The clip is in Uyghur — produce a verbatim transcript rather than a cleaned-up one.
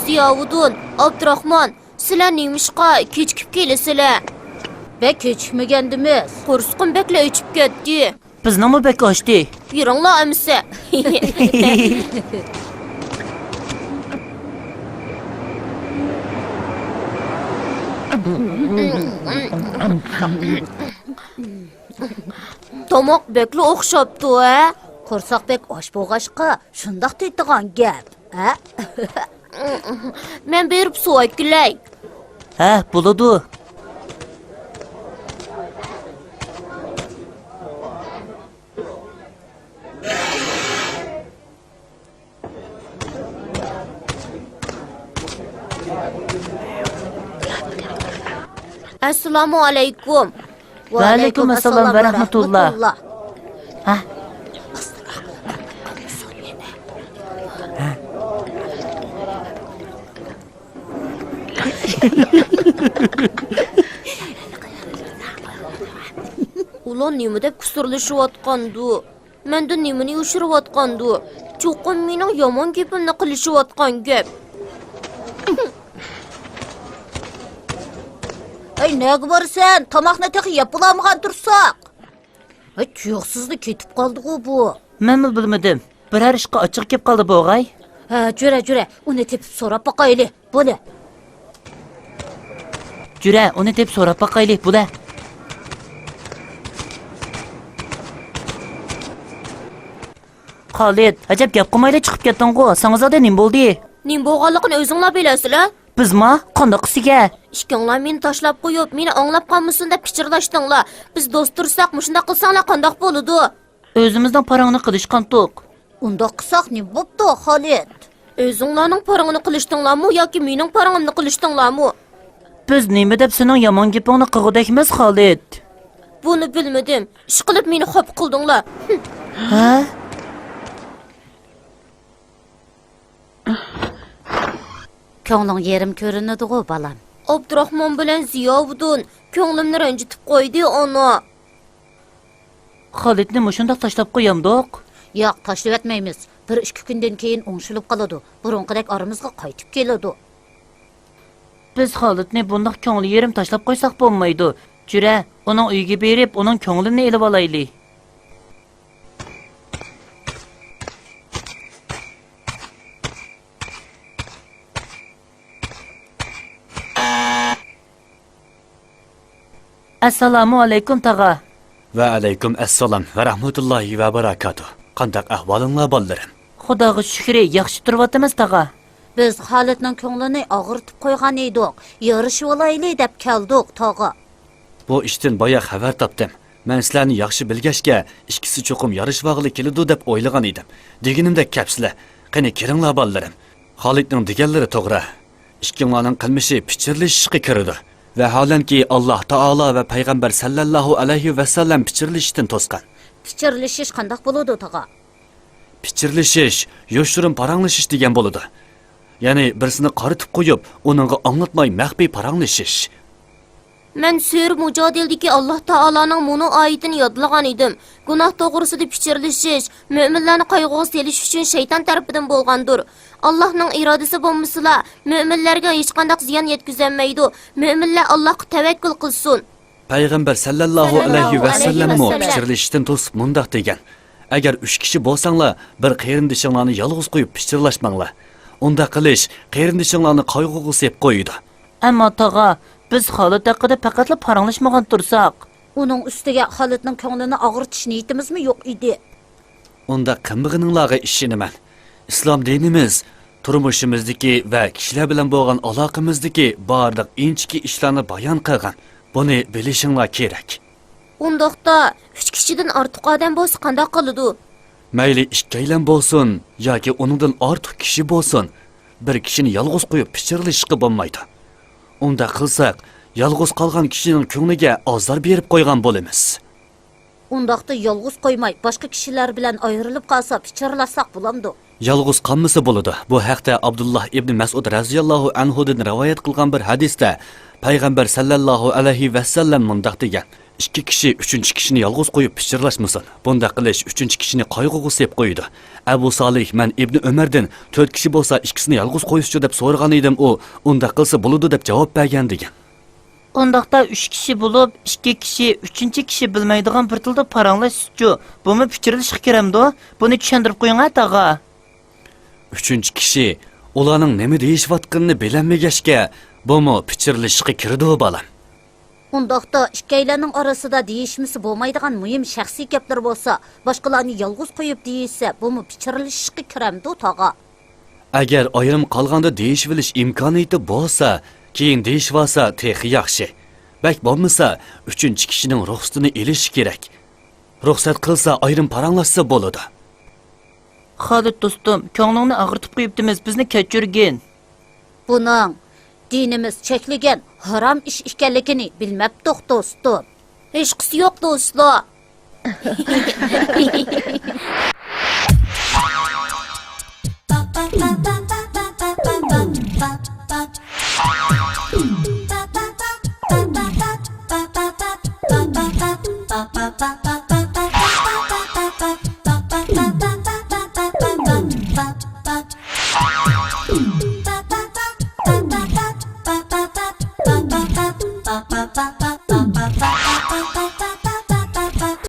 زىياۋۇدۇن، ئابدۇراخمان، سىلەر نېمىشقا كېچىكىپ كېلىسىلەر؟ بەك كېچىكمىگەندىمىز. قورسىقىم بەكلا ئېچىپ كەتتى. بىزنىڭمۇ بەك ئاشتى. يۈرۈڭلار ئەمىسە. تاماق بەكلا ئوخشاپتۇ، ھە؟ قورساق بەك ئاچ بولغاچقا، شۇنداق دەيدىغان گەپ، ھە؟ مەن بېرىپ سۇ ئەكىلەي. ھە، بولىدۇ. ئەسسالامۇ ئەلەيكۇم. ۋەئەلەيكۇم ئەسسالام ۋە رەھمەتۇللا. ھە؟ ئۇلار نېمە دەپ كۇسۇرلىشىۋاتقاندۇ؟ مەندىن نېمىنى يوشۇرۇۋاتقاندۇ؟ چوقۇم مېنىڭ يامان گېپىمنى قىلىشىۋاتقان گەپ. ھەي، نەگە بارىسەن؟ تاماقنى تېخى يەپ بولالمىغان تۇرساق. ھەي، تۇيۇقسىزلا كېتىپ قالدىغۇ بۇ. مەنمۇ بىلمىدىم. بىرەر ئىشقا ئاچچىقى كېلىپ قالدى بوغاي. ھە، جۈرە، جۈرە، ئۇنى تېپىپ سوراپ باقايلى. بولە. جۈرە، ئۇنى تېپىپ سوراپ باقايلى، بولە. خالىد، ئەجەب گەپ قىلمايلا چىقىپ كەتتىڭغۇ، ساڭا زادى نېمە بولدى؟ نېمە بولغانلىقىنى ئۆزۈڭلار بىلەسىلەر. بىزما؟ قانداق قىلسىكەن؟ ئىككىڭلار مېنى تاشلاپ قويۇپ، مېنى ئاڭلاپ قالمىسۇن دەپ پىچىرلاشتىڭلار. بىز دوست تۇرساق، مۇشۇنداق قىلساڭلار قانداق بولىدۇ؟ ئۆزىمىزنىڭ پارىڭىنى قىلىشقانتۇق. ئۇنداق قىلساق نېمە بوپتۇ، خالىد؟ ئۆزۈڭلارنىڭ پارىڭىنى قىلىشتىڭلارمۇ ياكى مېنىڭ پارىڭىمنى قىلىشتىڭلارمۇ؟ بىز نېمە دەپ سېنىڭ يامان گېپىڭنى قىلغۇدەكمىز، خالىد؟ بۇنى بىلمىدىم. ئىشقىلىپ مېنى خاپا قىلدىڭلار. ھە؟ كۆڭلۈڭ يېرىم كۆرۈنىدىغۇ، بالام. ئابدۇراخمان بىلەن زىياۋۇدۇن كۆڭلۈمنى رەنجىتىپ قويدى، ئانا. خالىدنى مۇشۇنداق تاشلاپ قويامدۇق؟ ياق، تاشلىۋەتمەيمىز. بىر ئىككى كۈندىن كېيىن ئوڭشىلىپ قالىدۇ. بۇرۇنقىدەك ئارىمىزغا قايتىپ كېلىدۇ. بىز خالىدنى بۇنداق كۆڭلى يېرىم تاشلاپ قويساق بولمايدۇ. جۈرە، ئۇنىڭ ئۆيىگە بېرىپ، ئۇنىڭ كۆڭلىنى ئېلىۋالايلى. ئەسسالامۇ ئەلەيكۇم، تاغا. ۋەئەلەيكۇم ئەسسالام ۋە رەھمەتۇللاھى ۋە بەرەكاتۇھ. قانداق ئەھۋالىڭلار، بالىلىرىم؟ خۇداغا شۈكرى، ياخشى تۇرۇۋاتىمىز، تاغا. بىز خالىدنىڭ كۆڭلىنى ئاغرىتىپ قويغان ئىدۇق، يارىشىۋالايلى دەپ كەلدۇق، تاغا. بۇ ئىشتىن بايا خەۋەر تاپتىم. مەن سىلەرنى ياخشى بىلگەچكە، ئىككىسى چوقۇم يارىشىۋالغىلى كېلىدۇ دەپ ئويلىغان ئىدىم. دېگىنىمدەك كەپسىلە. قېنى، كىرىڭلار، بالىلىرىم. خالىدنىڭ دېگەنلىرى توغرا. ئىككىڭلارنىڭ قىلمىشى پىچىرلىشىشقا كىرىدۇ. ۋەھالەنكى، ئاللاھ تائالا ۋە پەيغەمبەر سەللەللاھۇ ئەلەيھى ۋەسەللەم پىچىرلىشىشتىن توسقان. پىچىرلىشىش قانداق بولىدۇ، تاغا؟ پىچىرلىشىش، يوشۇرۇن پاراڭلىشىش دېگەن بولىدۇ. يەنى بىرسىنى قارىتىپ قويۇپ، ئۇنىڭغا ئاڭلاتماي مەخپىي پاراڭلىشىش. مەن سۈرە مۇجادىلىدىكى ئاللاھ تائالانىڭ مۇنۇ ئايىتىنى يادلىغان ئىدىم. گۇناھ توغرىسىدا پىچىرلىشىش مۆمىنلەرنى قايغۇغا سېلىش ئۈچۈن شەيتان تەرىپىدىن بولغاندۇر. ئاللاھنىڭ ئىرادىسى بولمىسىلا، مۆمىنلەرگە ھېچقانداق زىيان يەتكۈزەلمەيدۇ. مۆمىنلەر ئاللاھقا تەۋەككۈل قىلسۇن. پەيغەمبەر سەللەللاھۇ ئەلەيھى ۋەسەللەممۇ پىچىرلىشىشتىن توسۇپ مۇنداق دېگەن: ئەگەر ئۈچ كىشى بولساڭلار، بىر قېرىندىشىڭلارنى يالغۇز قويۇپ پىچىرلاشماڭلار. ئۇنداق قىلىش قېرىندىشىڭلارنى قايغۇغا سېلىپ قويىدۇ. ئەمما تاغا، بىز خالىد ھەققىدە پەقەتلا پاراڭلاشمىغان تۇرساق. ئۇنىڭ ئۈستىگە خالىدنىڭ كۆڭلىنى ئاغرىتىش نىيىتىمىزمۇ يوق ئىدى. ئۇنداق قىلمىغىنىڭلارغا ئىشىنىمەن. ئىسلام دىنىمىز تۇرمۇشىمىزدىكى ۋە كىشىلەر بىلەن بولغان ئالاقىمىزدىكى بارلىق ئىنچىكە ئىشلارنى بايان قىلغان. بۇنى بىلىشىڭلار كېرەك. ئۇنداقتا، ئۈچ كىشىدىن ئارتۇق ئادەم بولسا قانداق قىلىدۇ؟ مەيلى ئىككىيلەن بولسۇن ياكى ئۇنىڭدىن ئارتۇق كىشى بولسۇن، بىر كىشىنى يالغۇز قويۇپ پىچىرلىشىشقا بولمايدۇ. ئۇنداق قىلساق، يالغۇز قالغان كىشىنىڭ كۆڭلىگە ئازار بېرىپ قويغان بولىمىز. ئۇنداقتا يالغۇز قويماي، باشقا كىشىلەر بىلەن ئايرىلىپ قالسا، پىچىرلاشساق بولامدۇ؟ يالغۇز قالمىسا بولىدۇ. بۇ ھەقتە ئابدۇللاھ ئىبنى مەسئۇد رەزىياللاھۇ ئەنھۇدىن رىۋايەت قىلغان بىر ھەدىستە پەيغەمبەر سەللەللاھۇ ئەلەيھى ۋەسەللەم مۇنداق دېگەن: ئىككى كىشى ئۈچىنچى كىشىنى يالغۇز قويۇپ پىچىرلاشمىسۇن. بۇنداق قىلىش ئۈچىنچى كىشىنى قايغۇغا سېلىپ قويىدۇ. ئەبۇ سالىھ، مەن ئىبنى ئۆمەردىن تۆت كىشى بولسا ئىككىسىنى يالغۇز قويسىچۇ دەپ سورىغان ئىدىم، ئۇ ئۇنداق قىلسا بولىدۇ دەپ جاۋاب بەرگەن دېگەن. ئۇنداقتا ئۈچ كىشى بولۇپ، ئىككى كىشى ئۈچىنچى كىشى بىلمەيدىغان بىر تىلدا پاراڭلاشسىچۇ؟ بۇمۇ پىچىرلىشىشقا كىرەمدۇ؟ بۇنى چۈشەندۈرۈپ قويۇڭ ھە، تاغا. ئۈچىنچى كىشى ئۇلارنىڭ نېمە دېيىشىۋاتقىنىنى بىلەلمىگەچكە، بۇمۇ پىچىرلىشىشقا كىرىدۇ، بالام. ئۇنداقتا ئىككىيلەننىڭ ئارىسىدا دېيىشمىسە بولمايدىغان مۇھىم شەخسىي گەپلەر بولسا، باشقىلارنى يالغۇز قويۇپ دېيىشسە، بۇمۇ پىچىرلىشىشقا كىرەمدۇ، تاغا؟ ئەگەر ئايرىم قالغاندا دېيىشىۋېلىش ئىمكانىيىتى بولسا، كېيىن دېيىشىۋالسا تېخى ياخشى. بەك بولمىسا، ئۈچىنچى كىشىنىڭ رۇخسىتىنى ئېلىشى كېرەك. رۇخسەت قىلسا، ئايرىم پاراڭلاشسا بولىدۇ. خالىد دوستۇم، كۆڭلۈڭنى ئاغرىتىپ قويۇپتىمىز، بىزنى كەچۈرگىن. بۇنىڭ دىنىمىز چەكلىگەن ھارام ئىش ئىكەنلىكىنى بىلمەپتۇق، دوستۇم. ھېچقىسى يوق، دوستلار.